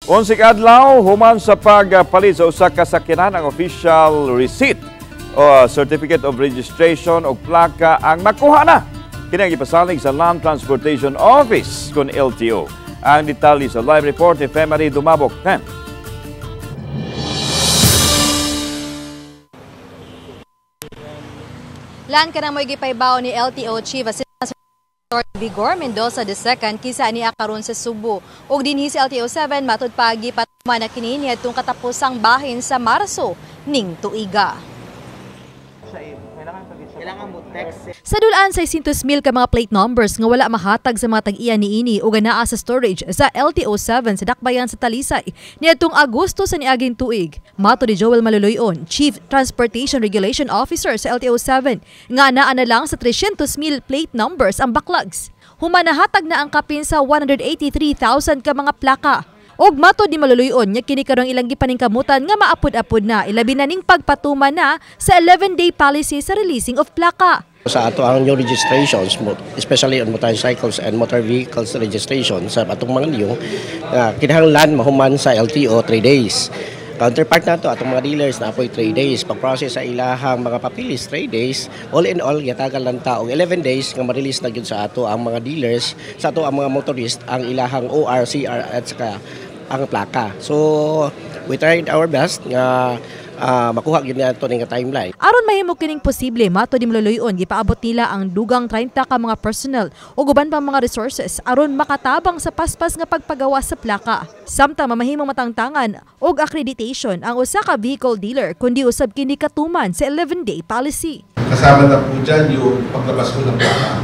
11 adlaw human sa pagpalit sa usa ka sakyanan ang official receipt o certificate of registration o plaka ang makuha na. Kini ang gipasalig sa Land Transportation Office kon LTO. Ang detalye sa live report ni Femary Dumabok. Fem. Lan kanang mo'y gipaybaw ni LTO Chief Assistant Vigor Mendoza II kisa niya karon sa Subo. Ug dinhi sa LTO 7 matud pa gipatuman na kini niadtong katapusang bahin sa Marso ning tuiga. Sa dulaan 600,000 ka mga plate numbers nga wala mahatag sa mga tag-iya niini ug naa sa storage sa LTO 7 sa Dakbayan sa Talisay niadtong Agosto sa niaging tuig. Mato ni Joel Maluluyon, Chief Transportation Regulation Officer sa LTO 7, nga naa na lang sa 300,000 plate numbers ang backlogs. Humanahatag na ang kapin sa 183,000 ka mga plaka. Og mato di Maluluyon nya kini karong ilang gipaningkamutan nga maapod-apod na ilabi na ning pagpatuman na sa 11-day policy sa releasing of plaka. Sa ato ang new registrations, especially on motorcycles and motor vehicles registration sa atong mga new, kinahanglan mahuman sa LTO 3 days. Counterpart nato atong mga dealers na apoy 3 days. Pag-process sa ilahang mga papilis 3 days. All in all, gitagal lang ta og 11 days nga ma-release na gyud sa ato ang mga dealers, sa ato ang mga motorist ang ilahang OR, CR at saka ang plaka. So, we tried our best nga makuha gyud nato ning timeline. Aron mahimo kining posible, mato di Maluluyon, gipaabot nila ang dugang 30 ka mga personnel ug uban pang mga resources aron makatabang sa paspas nga pagpagawa sa plaka. Samtang mamahimong matangtangan og accreditation ang usa ka vehicle dealer kundi usab kini katuman sa 11-day policy. Kasama na po dyan yung paglabas ko ng plaka.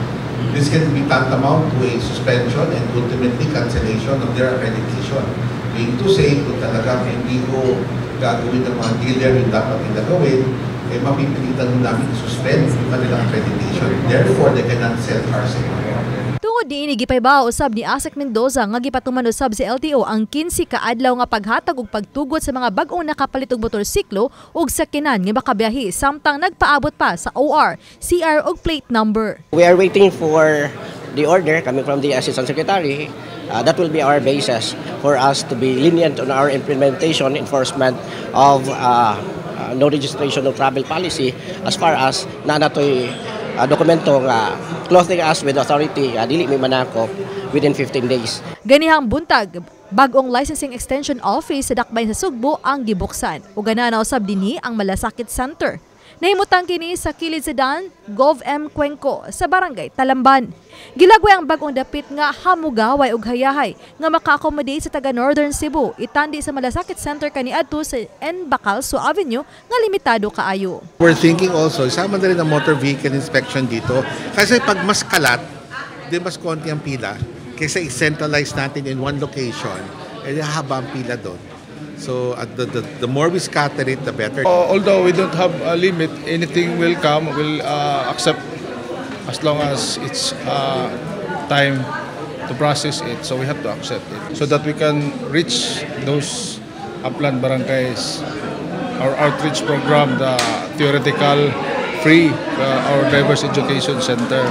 This can be tantamount to a suspension and ultimately cancellation of their accreditation. Meaning to say, kung talagang hindi ko gagawin ng mga dealer yung dapat nila gawin, eh mapipilitan namin i-suspend yung kanilang accreditation. Therefore, they cannot sell cars anymore. Tungod niini gipaybaw usab ni Asec Mendoza nga gipatuman usab sa LTO ang 15 ka adlaw nga paghatag og pagtugot sa mga bag-ong nakapalit og motorsiklo ug sakyanan nga makabiyahe samtang nagpaabot pa sa OR, CR ug plate number. We are waiting for the order coming from the Assistant Secretary. That will be our basis for us to be lenient on our implementation enforcement of no registration no travel policy as far as na natoy dokumento nga clothing us with authority dili mi manakop within 15 days. Ganihang buntag, bag-ong licensing extension office sa Dakbayan sa Sugbo ang gibuksan ug na usab dinhi ang Malasakit Center. Nahimutang kini sa kilid sa Dan, Gov M. Cuenco sa Barangay Talamban. Gilagway ang bagong dapit nga hamugaway ug hayahay nga maka-accommodate sa taga Northern Cebu itandi sa Malasakit Center kaniadto sa N. Bacalso Avenue nga limitado kaayo. We're thinking also, isama na rin ang motor vehicle inspection dito kasi pag mas kalat, di mas konti ang pila kaysa i-centralize natin in one location, eh haba ang pila doon. So the more we scatter it, the better. Although we don't have a limit, anything will come, we'll accept as long as it's time to process it. So we have to accept it so that we can reach those upland barangays. Our outreach program, the theoretical free, our Drivers Education Center,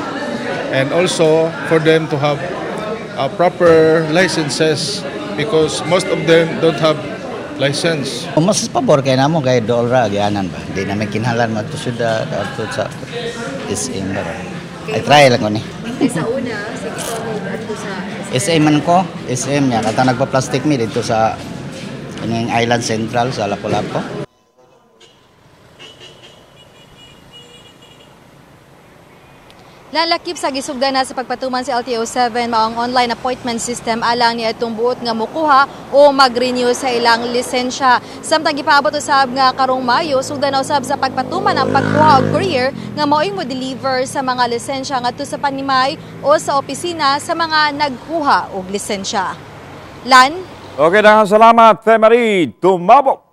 and also for them to have proper licenses because most of them don't have license. Mas pabor kay namo kay dool ra agyanan ba. Di na may kinahanglan madto syudad adto sa SM ba. Ay try lang ko ni. Sa una, sige ko adto sa SM man ko, SM nya katang nagpa-plastic mi dito sa ining Island Central sa Lapu-Lapu. Lalakip sa gisugdan na sa pagpatuman sa LTO 7 mao ang online appointment system alang ni atong buot nga mokuha o mag-renew sa ilang lisensya. Samtang gipaabot usab nga karong Mayo, sugdan na usab sa pagpatuman ang pagkuha og courier nga mao'y mo-deliver sa mga lisensya ngadto sa panimay o sa opisina sa mga nagkuha og lisensya. Lan? Okay, daghang salamat, Femary Tumabok.